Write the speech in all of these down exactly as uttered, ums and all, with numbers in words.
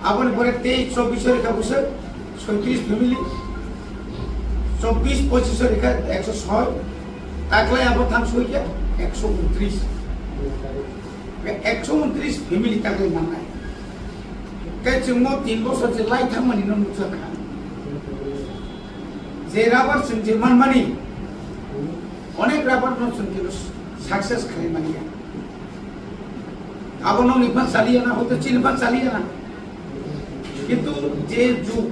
Aboni pore tei chobbish o rikha bwswk soitris family, chobbish pochisho rikha ekso soi, taklai abo thang soi khe ekso untris. Ekso untris family taklai mannai. Tei chwngno tin bosor je lai thangmani no nukjakha. Je rubber chwng je manmani, onek rubber no chwng je success khlai manya. Abo nokni phan chaliya na, hoito chini phan chaliya na. Kintu je jug,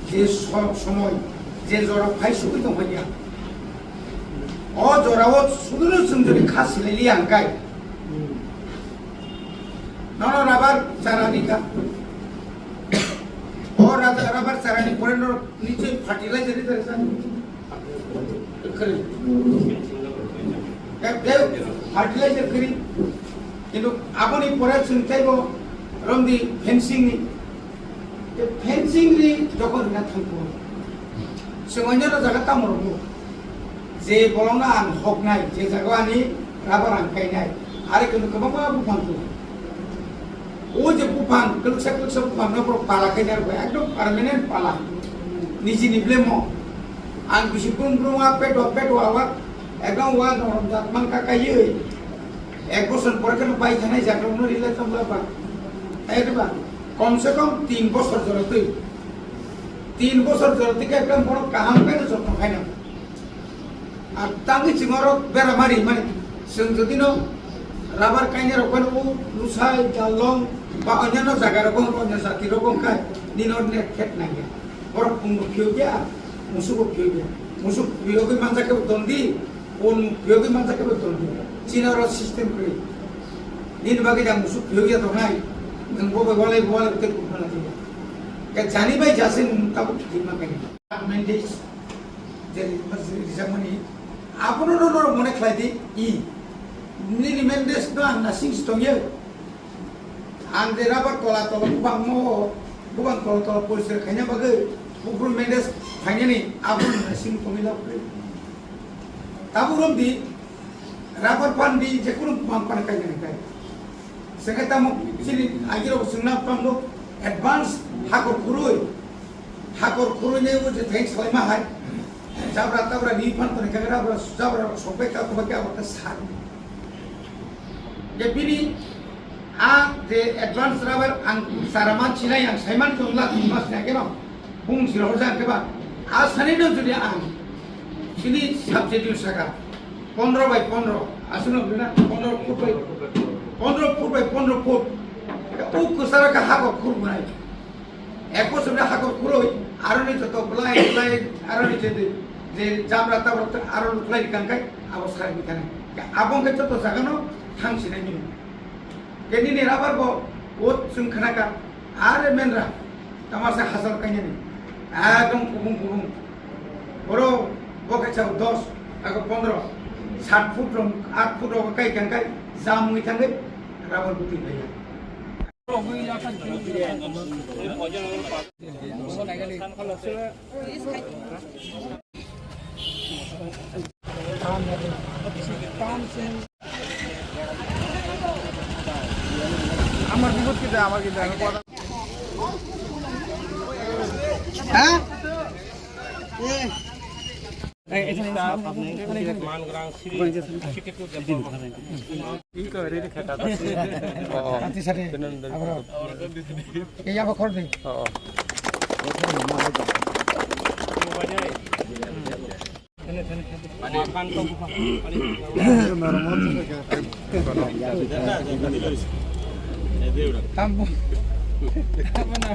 je so-, somoy, je jora phai sugwi tongphaiya, o jorao suduno chwng jodi kha silai liya hwnkhe, nono rubber chara rikha. O raja rubber chara ni pore no niche fertilizer ni dare sa. Khri. Fertilizer khri. Kintu aboni pore chwng teibo romdi fencing ni. Fencing ni jokhon rina thangkho. Chwng onyo jaga tamo rwgo. Je bolongno ang hoknai, je jaga ani rubber ang kainai. Are kintu kwbangma buphang tongo. O je buphang, kwlwksa kwlwksa buphang no borok pala khainai rwgo, ekdom permanent pala. Nijini blemo. Ang bisi brum brum wa, pet wa, pet wa, wa. Ekdom wa norom jat man ka kaiwi. Ek bosor pore khe no pai thanai jaga no rila tong la ba. Ai ba. Kom se kom tin bosor jora twi. Tin bosor jora twi khe ekdom borok kaham khe jotno khaina. Ar tangwi chwng oro beramari mani chwng jodi no rubber kainai rok phano o Lusai, Jalong ba onyanno jaga rok, onyanno jati rok wngkha nini oro net phet nangya. Borok pungbo phiyokya, musukbo phiyokya. Musuk phiyogwi manjak khe bo tondi, pun phiyogwi manjak khe bo tondi. Chini oro system kwrwi. Nini bagwi jang musuk phiyokya tongnai, nwng bo bai walai bo walai tei kufrana thangya. Khe jani bai jase nwng tabuk thwima khe. Mandate je ri-, rijakmani, abono no norok mone khlai di, i. Nini mandate no ang nasing si tongya. Ang je rubber tola tola bubang mo, bubang tola tola porisar khaina bagwi, bubru mandate phainani, abono nasing tongwi lab kwrwi. Tabuk romdi, rubber pandi, je kunu bubang pandi kainani kai. Sengkhe tamo chini agirok chwngna tongdo advance hakor khurui. Hakor khurui ne o je thai salaima hai. Jabra tabra ni phan toni kagra bra jabra sokbe ka khobake abo ka sa. Je bini a je advance rubber ang saraman chinai ang saiman tongla tin mas na keno. Bung si rohor jang keba. A sani no jodi ang sini subject use saka. Pondro by pondro. Asuno bina pondro foot by pondro foot by pondro foot. O kusara ka hakor khur bunai. Ek bosor ni hakor khuroi, aro ni joto belai belai, aro ni je, je jabra tabra aro luklai kangkai, abo sari bithani. Abong ke joto jagano thang sinai mino. Keni ni rubber bo, o chwng khnaka, are menra, tamasa hasar kanya ni, ekdom kubung kubung. Boro, bo kaisa dos, ako pondro, sat foot rong, aat foot rong kai kangkai, jam mui thangkai, rubber buti bhaiya. আমার বিপদ কি যায়, আমার কি যায়, আমি কথা হ্যাঁ? এ। এই, এখানে এসো। মানগ্রাম শ্রী শিক্ষিত দেব। এই আবার খরচ নেই। Tambo. Tambo na.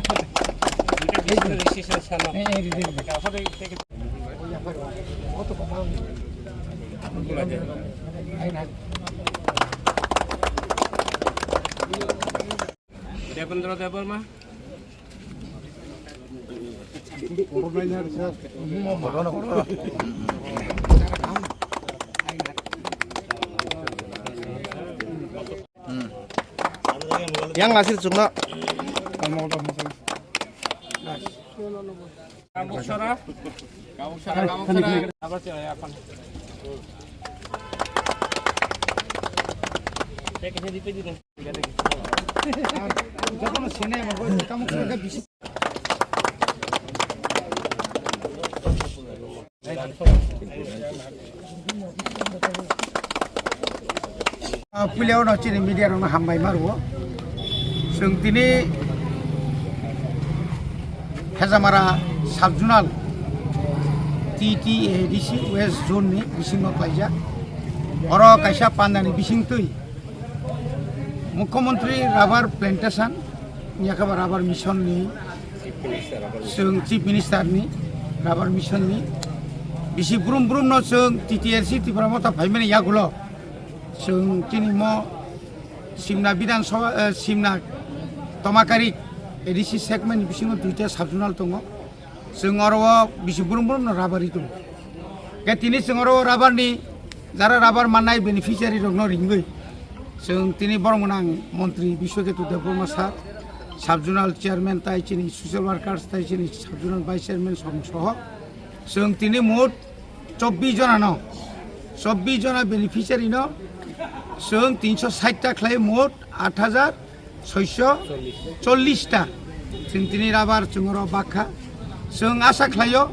এই, এই, এই, এই। দেবেন্দ্র Debbarma. Yang ngasih cuma. Sara. Kamu sara, kamu sara. Apa sih ya, apa? Saya kasih di pedi dong. Jokono sene, kamu sara bisi. Puilao no chini media rok no hambai ma rwo. Chwng tini Hezamara sub zonal T T A D C West zone ni bisingo klaijak. Oro kaisa pandani bisingtwi Mukhyamantri rubber plantation, yakaba rubber mission ni, chwng Chief Minister ni rubber mission ni, bisi brum brum no chwng T T R C Tipra Motha phaimani yagulo chwng chini mo Simna Bidhan Sabha, eh, Simna Tomakari A D C segment bisingo duita sub zonal tongo. Chwng oro o bisi brum brum no rubber ri tongo. Khe tini chwng oro o rubber ni jara rubber mannai beneficiary rok no ringwi. Chwng tini borok mwnang montri Biswaketu Debbarma sir, sub zonal chairman tai chini social workers tai chini sub zonal vice chairman song soho. Chwng tini mot chobbish jona no, chobbish jona beneficiary no chwng tinso sait ta khlai mot aat hajar soiso chollish ta. Chwng tini rubber chwng oro bakha. Chwng asa khlaio,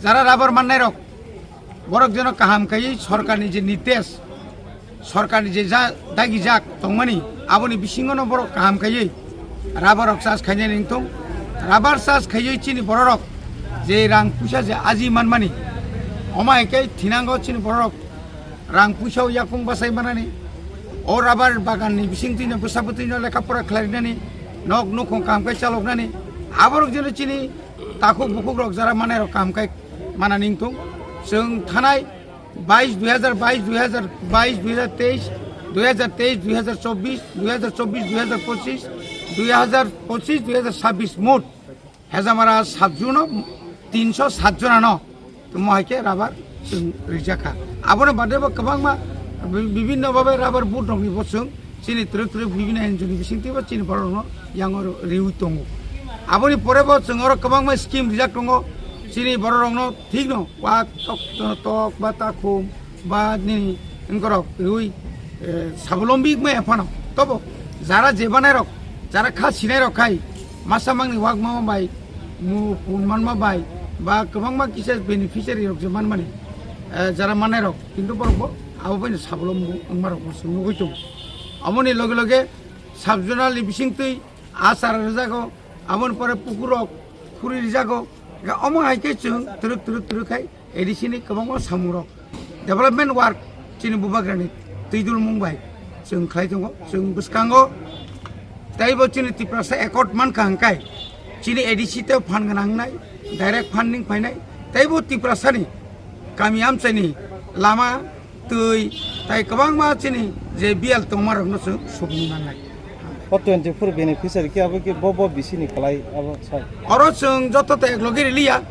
jara rubber mannai rok, borok jeno kaham kaiwi sorkarni je nirdesh, sorkarni je ja-, dagijak tongmani, aboni bisingono borok kaham kaiwi rubber rok chas khainani wngthung. Rubber chas khaiwi chini bororok je rang puisa je aji manmani, omo hai khe thinango chini bororok rang puisa o yakung bachai manani, o rubber bagan ni bising twino bwsa bwtwi no lekha pora khlai rinani, nok nukhung kaham khe chalok nani, aborok jeno chini takhuk bukhuk rok jara manai rok kaham khe manani wngthung. Chwng thanai bais, dui hajar bais, dui hajar bais, dui hajar teis, dui hajar teis, dui hajar chobbish, dui hajar chobbish, dui hajar pochish, dui hajar pochish, dui hajar chabbish mot Hezamara sub zone o tinso sat jona no tamo hai khe rubber chwng rijak kha. Aboni bade bo kwbangma bi-, bibinno babe rubber board rok ni bo chwng chini twrwk twrwk bibinno N G O ni bising twi bo chini borok rok no yang oro riwi tongo. Aboni pore bo chwng oro kwbangma scheme rijak tongo chini borok rok no thik no wa tok tok ba takhum ba nini wngkorok riui, eh, sabolombi wngmaya phano. Tobo jara je banairok, jara kha sinairok khai masa mangni wak mama bai, mu pun manma bai, ba kwbangma kisa beneficiary rok je manmani, eh, jara manairok, kintu borok bo abo baino sabolombi wngmarok bo chwng nugui tongo. Amoni loge loge sub zonal ni bisingtwi achar rwjago, aboni pore pukurok khuri rwjago. Ga omo hai khe chwng twrwk twrwk twrwk khai A D C ni kwbangma samungrok development work chini bubagrani twi dulmung bai chwng khlai tongo. Chwng bwskango teibo chini Tiprasa accord mankha hwnkhe chini A D C tei phan gwnang wngnai, direct funding phainai, teibo Tiprasani kami amchaini lama, twi, tai kwbangma chini je biyal tongmarokno chwng subni mannai. O twenty four beneficiary khe abo khe bo, bo bisini kwlai abo sai. Oro chwng joto to ekloge riliya,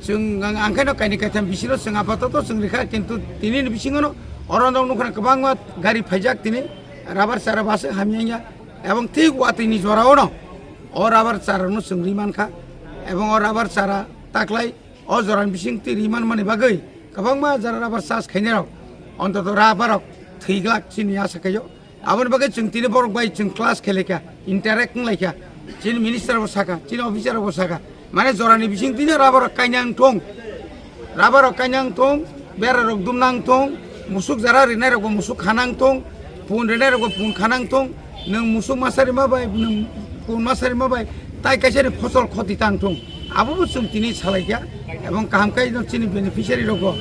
chwng ang, ang khaino kaini kaitham bisino chwng apatoto chwng rikha, kintu tinini bisingono oro nok nukha kwbangma gari phaijak tini, rubber chara bus hamya ya, ebong thik watwini joraono o rubber charano chwng ri mankha, ebong o rubber chara taklai o jorani bising twi ri manmani bagwi kwbangma jara rubber chas khainai rok, ontoto rubber rok thwi glak chini asa khaio. Aboni bagwi chwng tini borok bai chwng class khe laikha, interact wng laikha, chini minister bo sakha, chini officer bo sakha, mane jorani bising tini rubber rok kainang thung, rubber rok kainang thung, bera rok dumnang thung, musuk jara rinai rok bo musuk khanang thung, pun rinai rok bo pun khanang thung, nwng musuk masa rima bai, nwng pun masa rima bai, tai kaisa ni phosol khoti tang thung. Abo bo chwng tini salaikha, ebong kaham khai no chini beneficiary rok bo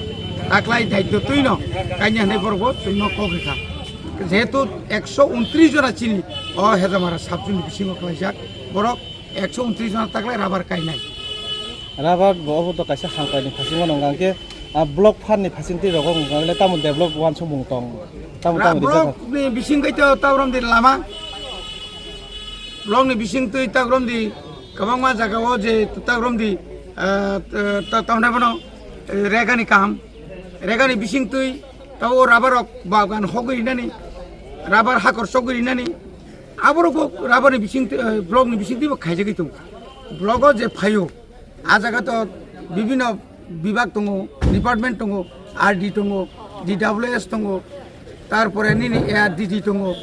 taklai daityo twi no kaini hinwi borok bo chwng no kok rikha. Jehetu ekso untris jona chini o Hezamara sub zone ni bisingo khlaijak borok, ekso untris jona taklai rubber kainai. Rubber bo obo to kaisa hamkrai ni phasingo nong hwnkhe, ah, block phan ni phasing twi rogo hwnkhe tamo develop wansukmung tong, tamo tamo rijak. Block ni bising khe to tabrom di lama, block ni bising twi tabrom di kwbangma jaga o je tabrom di, ah, ta-, ta-, tamni bono, eh, rega ni kaham, rega ni bising twi tabo rubber rok bagan hogwi rinani, rubber hakor sogwi rinani, aborok bo rubber ni bising twi, eh, block ni bising twi bo khaijagwi tongo. Block o je phaio, A jaga to bibhinno bibhag tongo, department tongo, R D tongo, D W S tongo, tarpore nini A R D D tongo,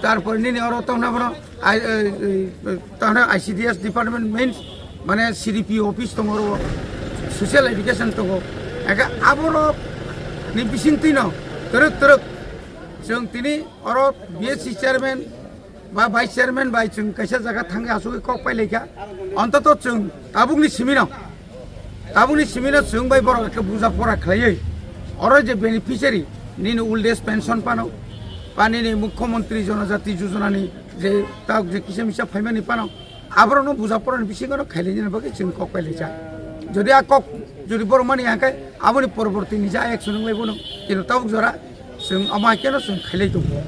tarpore nini oro tongna bono I, eh, eh, tongna I C D S department means mane C D P office tongo oro, social education tongo. Eka aborok ni bising tino teruk teruk chwng tini oro B S C chairman ba vice chairman bai chwng kaisa jaga thangwi asugwi kok pai laikha. Ontoto chwng tabukni simino, tabukni simino chwng bai borok ekhe buja pora khlaiwi oro je beneficiary nini old age pension pano ba nini mukhyamantri jonojati jojonani je tak je kisa misa phaimani pano aborokno buja porani bisingo khailini bagwi chwng kok pai laijak. Jodi a kok jodi borok mani hangkhe aboni poroborti ni ja action wngwi bono kintu tabuk jora chwng omo hai kheno chwng khailai tongo.